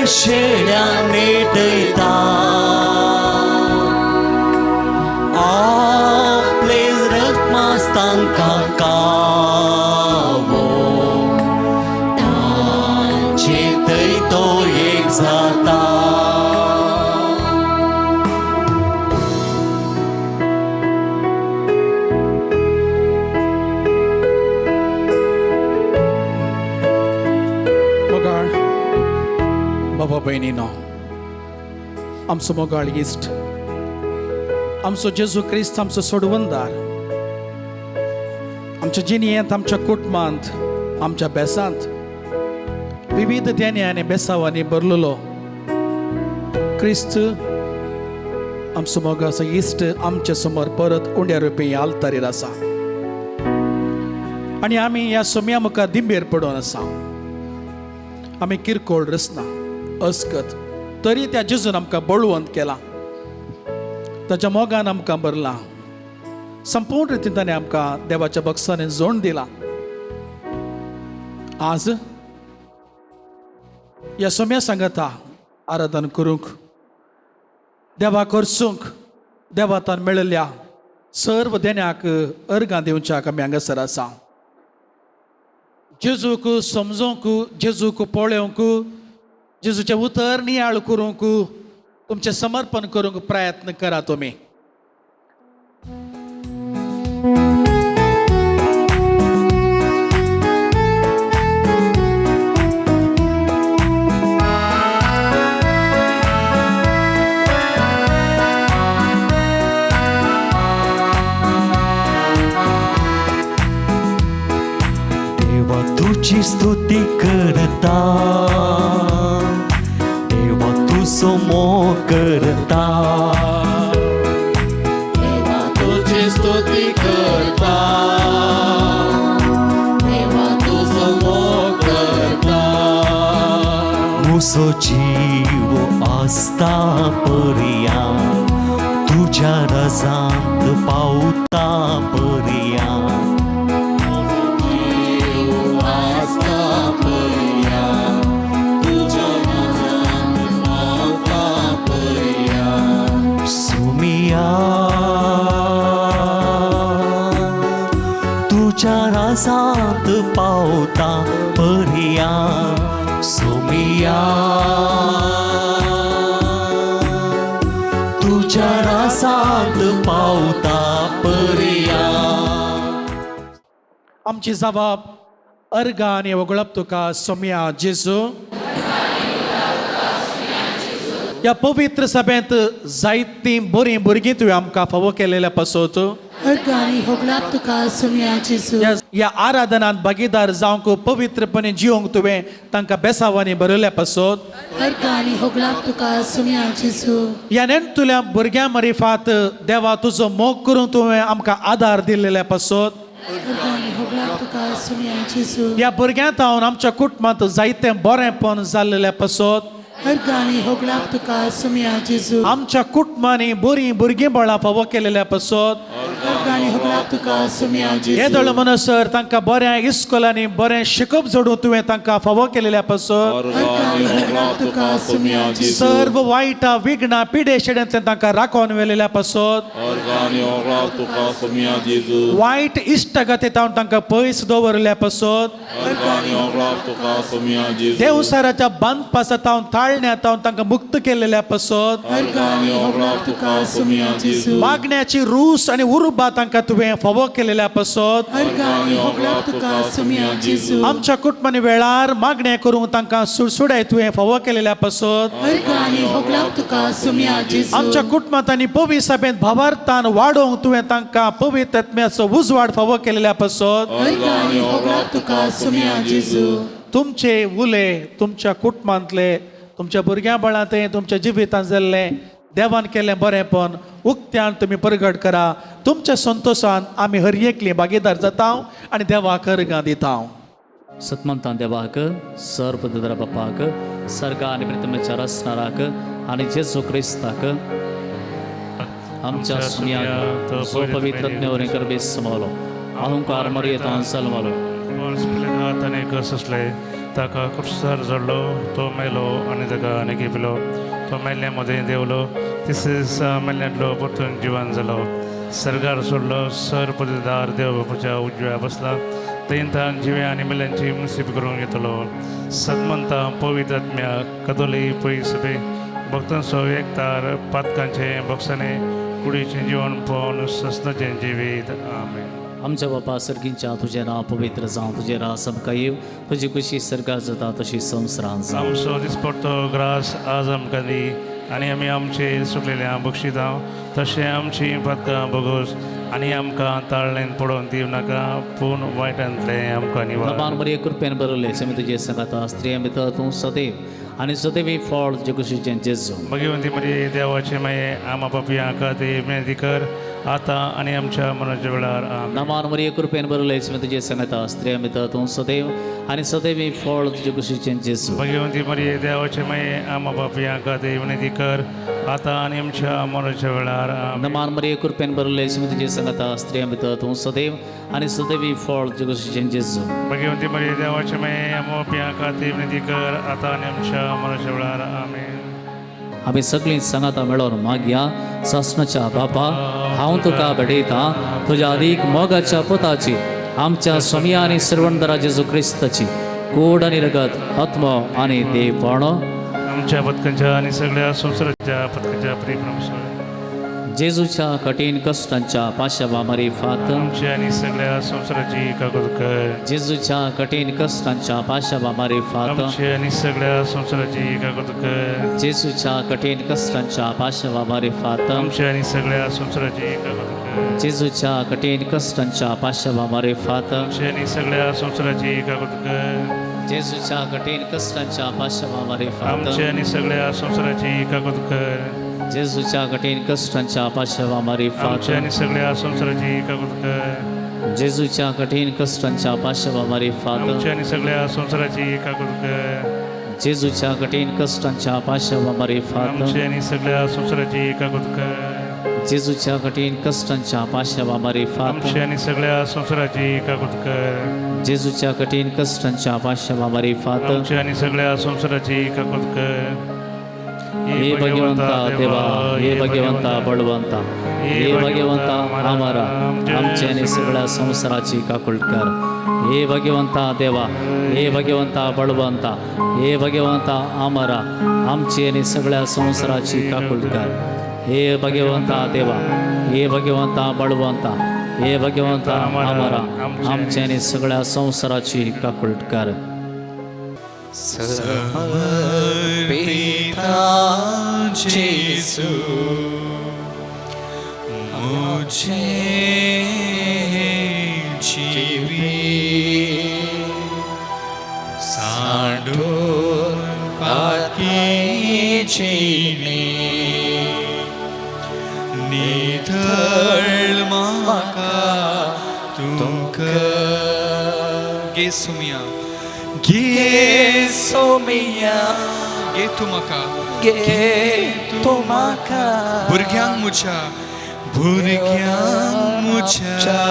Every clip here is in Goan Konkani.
शेळ्यांक नेटयता आपले रगमास तांकां कावो तांचे थंय तो एक जाता. मोगाळ बाबा भयणीनो, आमचो मोगाळ इश्ट, आमचो जेजू क्रिस्त, आमचो सोडवंदार, आमच्या जिणेंत, आमच्या कुटुंबांत, आमच्या बेसांत विविध देणे आनी बेसावांनी भरलेलो क्रिस्त आमचो मोगाचो इश्ट आमच्या समोर परत उंड्या रुपी आल्तारीर आसा आनी आमी ह्या सोम्या मुखार दिंबेर पडून आसा. आमी किरकोळ रचना अस्कत तरी त्या जेजून आमकां बळवंत केला, ताच्या मोगान आमकां भरला, संपूर्ण रितीन ताणें आमकां देवाच्या बक्षांनी जोड दिला. आज ह्या सोम्या सांगता आराधन करूंक, देवा करसूंक, देवातान मेळिल्ल्या सर्व देण्याक अर्गां दिवच्याक आमी हांगासर आसा. जेजूक समजोंक, जेजूक पळोवंक, जेजूचें उतर नियाळ करूंक, तुमचें समर्पण करूंक प्रयत्न करा तुमी. देवा तुजी स्तुती करता, देवा तुजो मोग करता, देवा तुजी स्तुती करता, देवा तुजो मोग करता. मुसो जीव आसता पर्या तुज्या रजांत पावता पर्या, सुमिया तुज्या राजांत पावता पर्या, सुमिया तुज्या राजांत पावता पर्या. आमची जबाब अर्गां आनी वगळप तुका सोम्या जेजू. ह्या पवित्र सभेंत जायतीं बरीं भुरगीं तुवें आमकां फावो केलेल्या पासत अर्गांनी होगळाप तुका सुम्या जेजू. ह्या आराधनांत भागीदार जावंक पवित्रपणे जिवंक तुवें तांकां बेसावांनी बरयल्या पासत अर्गांनी होगळाप तुका सुम्या जेजू. ह्या नेणटुल्या भुरग्यां मरिफात देवा तुजो मोग करून तुवें आमकां आदार दिल्लेल्या पासत अर्गांनी होगळाप तुका सुम्या जेजू. ह्या भुरग्यां तावन आमच्या कुटुंबांत जायतें बरेंपण जाल्लेल्या पासत अर्गांनी होगळाप तुका सुम्या जेजू. आमच्या कुटुंबांनी बरीं भुरगीं बळां फावो केलेल्या पासत अर्गांनी होगळाप तुका सुम्या जेजू. येदोळ म्हणसर तांकां बऱ्या इस्कोलांनी बरें शिकप जोडून तुवें तांकां फावो केलेल्या पासत अर्गांनी होगळाप तुका सुम्या जेजू. सर्व वायटा विघ्नां पिडे शेड्यांतल्यान तांकां राखोवन व्हेलेल्या पासत वायट इश्टागती तावन तांकां पयस दवरल्या पासत देवसाराच्या बांदपासा तावन ताळण्या तावन तांकां मुक्त केलेल्या पासत अर्गांनी होगळाप तुका सुम्या जेजू. मागण्याची रूस आनी उर्बा तांकां तुवें फावो केलेल्या पासत अर्गांनी होगळाप तुका सुम्या जेजू. आमच्या कुटुंबांनी वेळार मागणें करूंक तांकां सुडसुडाय तुवें फावो केलेल्या पासत अर्गांनी होगळाप तुका सुम्या जेजू. आमच्या कुटुंबांत आनी पवित्र सभेंत भावार्थान वाडोवंक तुवें तांकां पवित्र आत्म्याचो उजवाड फावो केलेल्या पासत अर्गांनी होगळाप तुका सुम्या जेजू. तुमचे उले तुमच्या कुटुंबांतले, तुमच्या भुरग्यां बाळांते, तुमच्या जिवितांत जाल्लें देवान केल्लें बरेंपण उक्त्यान तुमी परगट करा. तुमच्या संतोशान आमी हर एकली भागीदार जाता आनी देवाक अर्गां दिता. सतमंतान देवाक, सर्वदर बापाक, सर्गा आनी प्रथमेच्या रसणाराक आनी जेजू क्रिस्ताक आमच्या सुम्याक सो पवित्र आत्म्यावरीं करबेस समवलो अहंकार मरयेतान सलमलो ताणें कसले ताका कुर्सार जडलो तो मेलो आनी ताका आनी घेपलो तो मेल्ल्या मदें देंवलो तिसरे दिसा मेल्ल्यांतलो परतून जिवन जालो सरकार सोडलो सर पददार देव बापूच्या उजव्या बसला थंय जिव्या आनी मेल्यांची मुसीब करून घेतलो सदमंता पवित्र आत्म्या कदोली पयस सभे भक्तांचो एकतार पातकांचें भक्षणें कुडीचें जिवन पळोवन सस्नाचें जिवीत. आमेन. आमच्या बापा सर्गींच्या तुजें नांव पवित्र जावं, तुजें राज आमकां येवं, तुजी खुशी सर्गार जाता तशी संवसारांत जावं. आमचो दिसपडतो ग्रास आज आमकां दी आनी आमी आमचे सुकलेल्या बक्षितां तशें आमची पातकां भोगोस आनी आमकां ताळ्ळेन पडोवन दिवं नाका पूण वायटांतलें आमकां निवार. नमान मरिये कृपेन बरयलें आमी तुजे सांगाता, स्त्रियां भितर तूं सदैव आनी सदैव फळ तुजे कुशीचें जेजू. भगवंती मरिये देवाचे माये आमा पापयां खातीर विनंती कर आतां आनी आमच्या मरणाच्या वेळार. आमेन. नमान मरिये कृपेन बरयलें आमी तुजे सांगाता, स्त्रियां भितर तूं सदैव आनी सदैव फळ तुजे कुशीचें जेजू. भगवंती मरिये देवाचे माये आमा पापयां खातीर विनंती कर आतां आनी आमच्या मरणाच्या वेळार. आमेन. नमान मरिये कृपेन बरयलें आमी तुजे सांगाता, स्त्रियां भितर तूं सदैव आनी सदैव फळ तुजे कुशीचें जेजू. भगवंती मरिये देवाचे माये आमा पापयां खातीर विनंती कर आतां आनी आमच्या मरणाच्या वेळार. आमेन. आमी सगळीं सांगाता मेळोन मागया. सासणाच्या बापा, हांव तुका भेटयतां तुज्या अदीक मोगाच्या पुताची, आमच्या स्वामया आनी सर्वंदरा जेजू क्रिस्ताची कोड आनी रगत, आत्मो आनी देवपण आमच्या पथकांच्या आनी सगळ्या संवसाराच्या पथकांच्या प्रेम जेजूच्या कठीण कश्टांच्या पाशावा मारिफात आमच्या आनी सगळ्या संवसाराची काकूत कर. जेजूच्या कठीण कश्टांच्या पाशावा मारिफात आमच्या आनी सगळ्या संवसाराची काकूत कर. जेजूच्या कठीण कश्टांच्या पाशावा मारिफात आमच्या आनी सगळ्या संवसाराची काकूत कर. जेजूच्या कठीण कश्टांच्या पाशावा मारिफात आमच्या आनी सगळ्या संवसाराची काकूत कर. जेजूच्या कठीण कश्टांच्या पाशावा मारिफात आमच्या आनी सगळ्या संवसाराची काकूत कर. जेजूच्या कठीण कश्टांच्या पाशावा मारिफात आमच्या आनी सगळ्या संवसाराची काकूत कर. जेजूच्या कठीण कश्टांच्या पाशावा मारिफात आमच्या आनी सगळ्या संवसाराची काकूत कर. जेजूच्या कठीण कश्टांच्या पाशावा मारिफात आमच्या आनी सगळ्या संवसाराची काकूत कर. जेजूच्या कठीण कश्टांच्या पाशावा मारिफात आमच्या आनी सगळ्या संवसाराची काकूत कर. जेजूच्या कठीण कश्टांच्या पाशावा मारिफात आमच्या आनी सगळ्या संवसाराची काकूत कर. हे भगवंता देवा, हे भगवंता बळवंता, हे भगवंता आमारा, आमच्या आनी सगळ्या संवसाराची काकूट कर. हे भगवंता देवा, हे भगवंता बळवंता, हे भगवंता आमारा, आमची आनी सगळ्या संवसाराची काकूट कर. हे भगवंता देवा, हे भगवंता बळवंता, हे भगवंता आमारा, आमच्या आनी सगळ्या संवसाराची काकूट कर. समर्पिता जेजू मुझे जीवी सांडून पातकी निथळ म्हाका तुमकां. घे सुमिया, घे सोमिया, घे तूं म्हाका, घे तूं म्हाका, भुरग्यांक म्हज्या, भुरग्यांक म्हज्या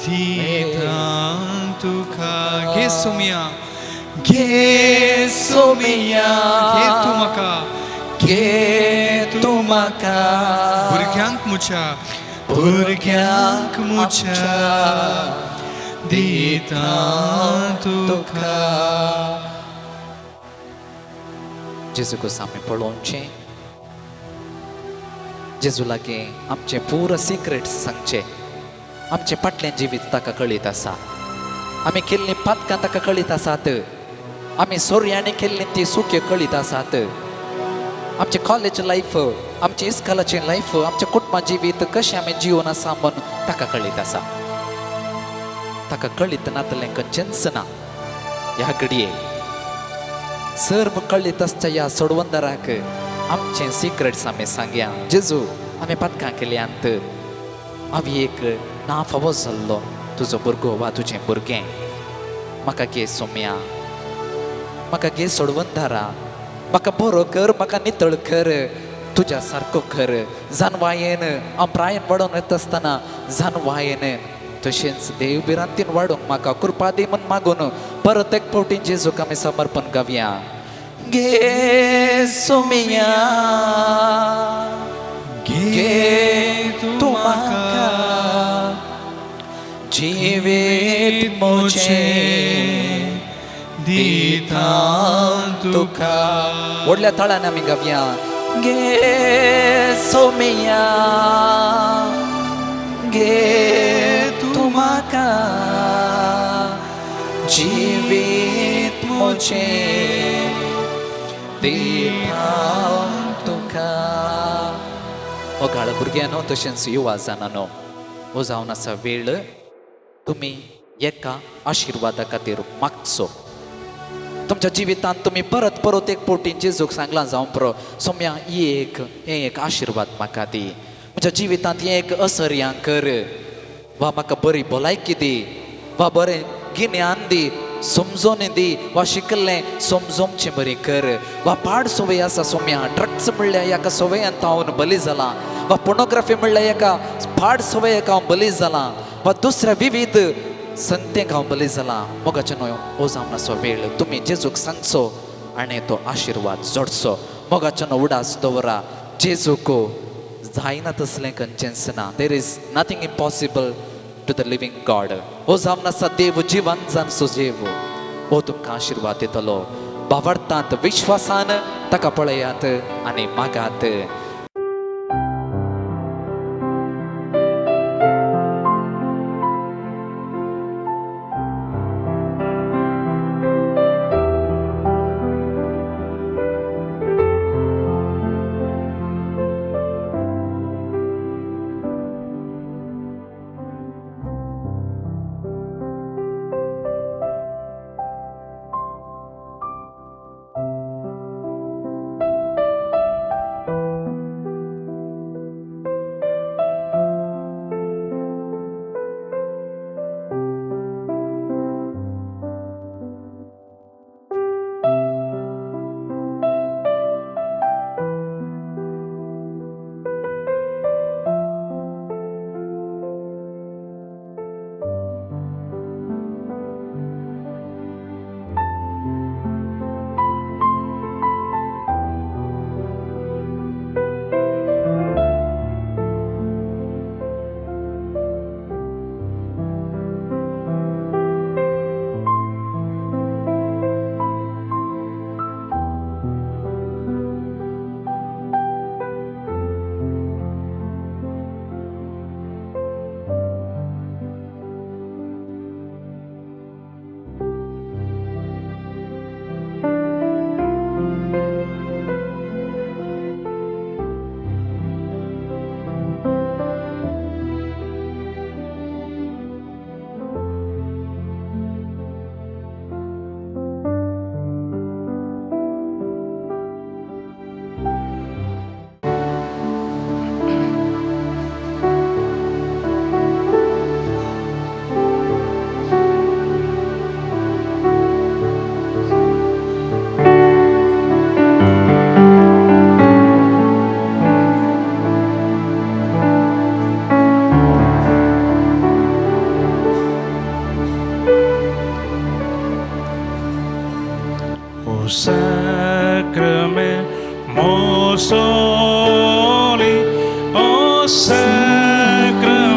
दिता तुका. घे सुमिया, घे सोमिया, घे तूं म्हाका, घे तूं म्हाका, भुरग्यांक म्हज्या, भुरग्यांक म्हज्या दिता तुका. जेजूक आमी पळोवचें, जेजू लागीं आमचें पुरो सिक्रेट्स सांगचें. आमचें फाटलें जिवीत ताका कळीत आसा, आमी केल्लीं पातकां ताका कळीत आसात, आमी सोर्यांनी केल्लीं ती सुक्यो कळीत आसात, आमचें कॉलेज लायफ, आमचें इस्कॉलाचें लायफ, आमचें कुटुंबा जिवीत कशें आमी जिवन आसा म्हूण ताका कळीत आसा. ताका कळीत नातलें खंयचेंच ना. ह्या घडये सर्व कळीत आसच्या ह्या सोडवंदराक आमचें सिक्रेट्स आमी सांगया. जेजू, आमी पातकां केल्यांत, हांव एक ना फावो जाल्लो तुजो भुरगो वा तुजें भुरगें, म्हाका घे सोम्या, म्हाका घे सोडवंदारा, म्हाका बरो कर, म्हाका नितळ कर, तुज्या सारको कर. जानवायेन हांव प्रायन वाडोवन वता आसतना जानवायेन तशेंच देव भिरांतीन वाडोवंक म्हाका कृपा दी म्हूण मागून परत एक फावटी जेजूक आमी समर्पण गावया. घे सोमिया, घे तूं म्हाका, जिवीत म्हजें दिता तुका. व्हडल्या ताळ्यान आमी गावया. घे सोमिया, घे तूं म्हाका, जिवीत म्हजें दिता तुका. मोगाळ भुरग्यांनो तशेंच युवा जाणांनो, हो जावन आसा वेळ तुमी एका आशिर्वादा खातीर मागचो. तुमच्या जिवितांत तुमी परत परत एक फावटी जेजूक सांगलां जावं पुरो, सोम्या ही एक हें एक आशिर्वाद म्हाका दी, म्हज्या जिवितांत हें एक असर्यां कर, वा म्हाका बरी भलायकी दी, वा बरें गिन्यान दी, समजोन दी, वा शिकल्लें समजोवचें बरी कर, वा पाड संवय आसा सोम्या, ड्रग्स म्हणल्यार एका संवयांत हांव बली जालां, वा पोर्नोग्राफी म्हणल्यार एका पाड संवयेक हांव बली जालां, वा दुसऱ्या विविध संतेक हांव बली जालां. मोगाचें न्हय हो जावन आसा वेळ तुमी जेजूक सांगचो आनी तो आशिर्वाद जोडचो. मोगाचें न्हय उडास दवरा, जेजूक जायना तसलें खंयचेंच ना. There is nothing impossible to the living God. हो जावन आसा देव जिवन जावन सुजेव, हो तुमकां आशिर्वाद दितलो. भावार्थांत विश्वासान ताका पळयात आनी मागात. Sacrament most holy, O sacrament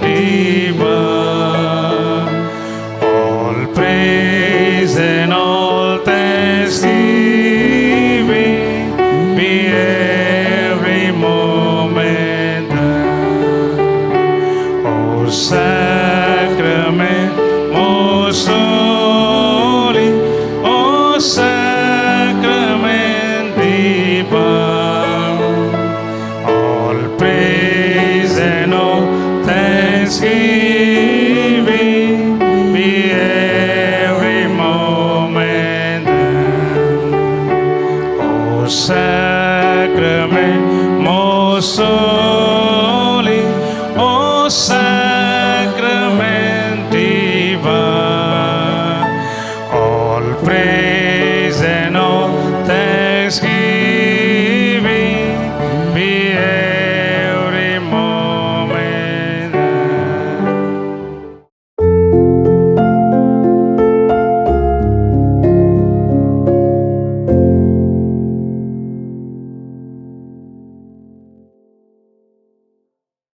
divine, all praise and all thanksgiving be every moment thine. O sacrament most holy, O sacrament divine, all praise and all thanksgiving be every moment thine. O sacrament most holy,